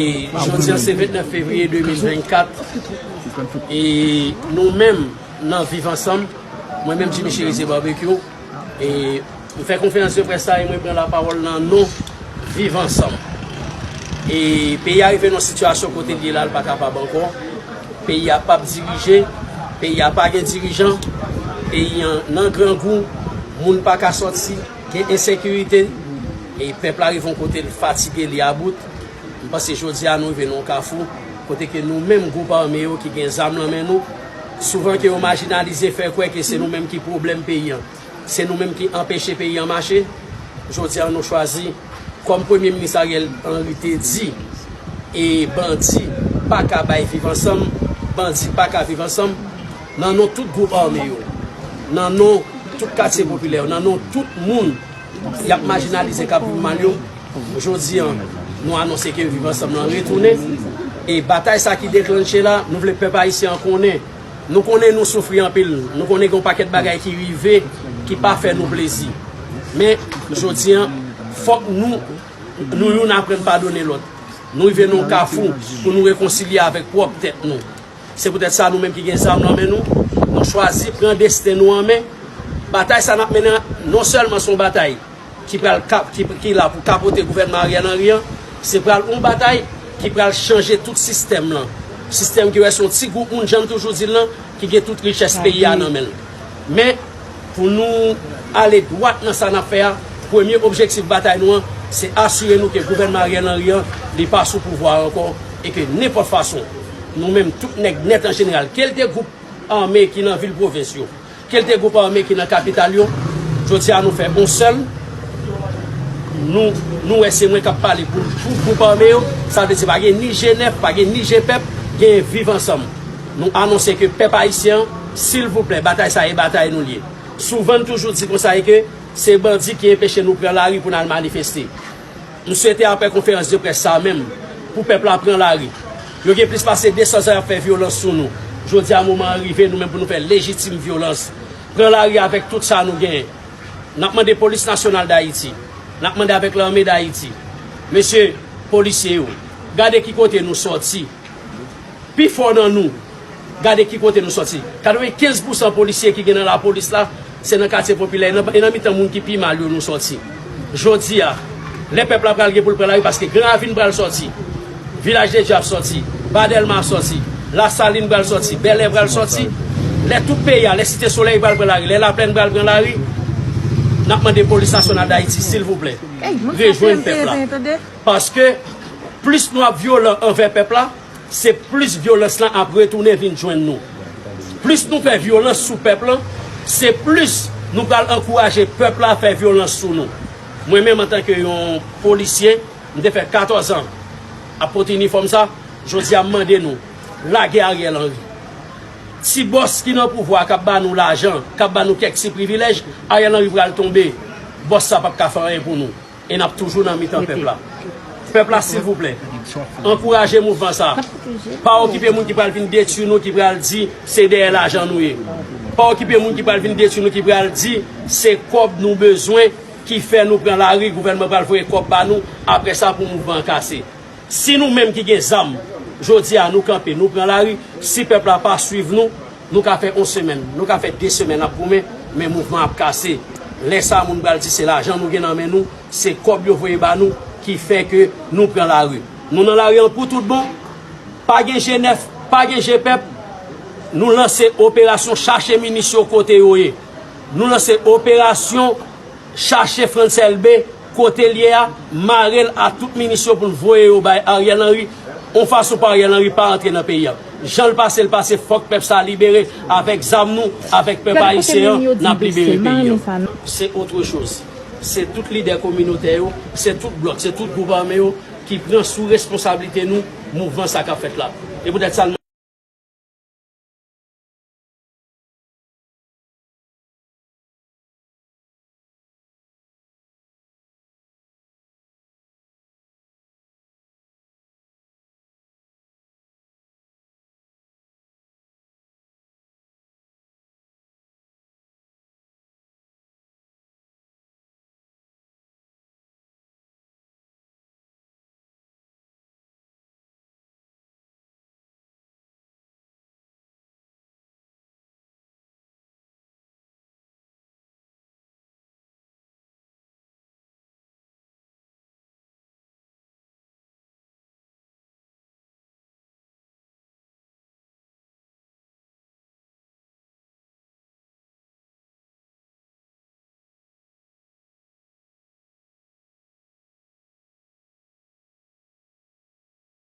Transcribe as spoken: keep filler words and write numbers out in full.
E jodi an se vennèf fevriye de mil vennkat. E nou menm nan Viv Ansanm, mwen menm Jimmy Chérizier Barbecue, e m fè konferans de près sa e mwen pran lapawòl nan non Viv Ansanm. E peyi a rive nan sitiyasyon kote l ye la, l pa kapab ankò. Peyi a p ap dirije, peyi a pa gen dirijan, peyi an nan grangou, moun pa ka sòti, gen ensekirite, e pèp la rive yon kote l fatige, li about. M panse jodi a nou rive nan yon kafou, kote ke nou menm gwoup ame yo ki gen zam nan men nou, souvan ke yo majinalize, fè kwè ke se nou menm ki pwoblèm peyi an, se nou menm ki anpeche peyi an mache. Jodi a nou chwazi, kòm Premye Minis Ariel Henry te di, e bandi pa ka bay Viv Ansanm, bandi pa ka viv ansanm, nan non tout gwoup ame yo, nan non tout katye popilè yo, nan non tout moun y ap majinalize, k ap viv mal yo. Jodi an, nou anonse ke Viv Ansanm nan retounen. E batay sa ki deklanche la, nou vle pèp ayisyen an konnen. Nou konnen nou soufri anpil. Nou konnen gen yon pakèt bagay ki rive, ki pa fè nou plezi. Men, jodi an, fòk nou, nou youn aprann padone lòt. Nou rive nan yon kafou pou nou rekonsilye avèk pwòp tèt nou. Se poutèt sa, nou menm ki gen zam nan men nou, nou chwazi pran desten nou an men. Batay sa n ap mennen an, non sèlman se yon batay ki pral kap-, ki, ki la pou kapote gouvènman Ariel Henry an, se pral yon batay ki pral chanje tout sistèm lan. Sistèm ki wè se yon ti gwoup moun, jan m toujou di l lan, ki gen tout richès peyi a nan men l. Men, pou nou ale dwat nan sa n ap fè a, premye objektif batay nou an, se asire nou ke gouvènman Ariel Henry an, li pa sou pouvwa a ankò, e ke nenpòt fason, nou menm tout nèg nèt an jeneral, ke l te gwoup ame ki nan vil pwovens yo, ke l te gwoup ame ki nan kapital yo, jodi a nou fè yon sèl. Nou, nou wè se mwen k ap pale pou, pou gwoup ame yo, sa vle di pa gen ni G nèf, pa gen ni G pèp, gen Viv Ansanm. Nou anonse ke pèp ayisyen an, silvouplè, batay sa e batay nou l ye. Souvan n toujou di konsa e ke se bandi ki enpeche nou pran lari pou n al manifeste. M swete apre konferans de près sa menm, pou pèp la pran lari. Yo gen plis pase de san zan y ap fè vyolans sou nou. Jodi a moman an rive nou menm pou nou fè lejitim vyolans. Pran lari avèk tout sa nou genyen. N ap mande Polis Nasyonal Dayiti. N ap mande avèk Lame Dayiti. Mesye polisye yo, gade ki kote nou sòti. Pifò nan nou, gade ki kote nou sòti. Katrevenkenz pousan polisye ki gen nan lapolis la, se nan katye popilè, e nan, e nan mitan moun ki pi mal yo nou sòti. Jodi a, lè pèp la pral gen pou l pran lari, paske Gran Ravin pral sòti, Vilaj de Dye ap sòti, Ba Dèlma ap sòti, Lasalin pral sòti, Bèlè pral sòti, lè tout peyi a, lè Site Solèy pral pran lari, lè Laplèn pral pran lari, n ap mande Polis Nasyonal Dayiti, silvouplè, rejwenn pèp la. Paske plis nou ap vyolan anvè pèp la, se plis vyolans lan ap retounen vin jwenn nou. Plis nou fè vyolans sou pèp lan, se plis nou pral ankouraje pèp la fè vyolans sou nou. Mwen menm, antanke yon polisye, m te fè katòz an ap pote inifòm sa, jodi a m mande nou, lage Ariel Henry. Ti bòs ki nan pouvwa a k ap ba nou lajan, k ap ba nou kèk ti privilèj, Ariel Henry pral tonbe. Bòs sa p ap ka fè anyen pou nou. E n ap toujou nan mitan pèp la. Pèp la, silvouplè, ankouraje mouvman sa. Pa okipe moun ki pral vin detwi nou, ki pral di se dèyè lajan nou ye. Pa okipe moun ki pral vin detwi nou, ki pral di se kòb nou bezwen ki fè nou pran lari, gouvènman pral voye kòb ba nou, apre sa pou mouvman an kase. Si nou menm ki gen zam, jodi a nou kanpe, nou pran lari, si pèp la pa swiv nou, nou ka fè yon semèn, nou ka fè de semèn ap goumen, men mouvman ap kase. Lè sa a, moun pral di se lajan nou gen nan men nou, se kòb yo voye ba nou ki fè ke nou pran lari. Nou nan lari an pou tout bon, pa gen G nèf, pa gen G pèp, nou lanse operasyon chache minis yo kote yo ye. Nou lanse operasyon chache Frantz Elbé kote l ye a, mare l a tout minis yo pou n voye yo bay Ariel Henry, yon fason pou Ariel Henry pa antre nan peyi a. Jan l pase, l pase, fòk pèp sa a libere, avèk zam nou, avèk pèp ayisyen an, n ap libere peyi a. Se otre choz. Se tout lidè kominotè yo, se tout blòk, se tout gwoup ame yo ki pran sou responsablite nou mouvman sa k ap fèt la. E poutèt sa,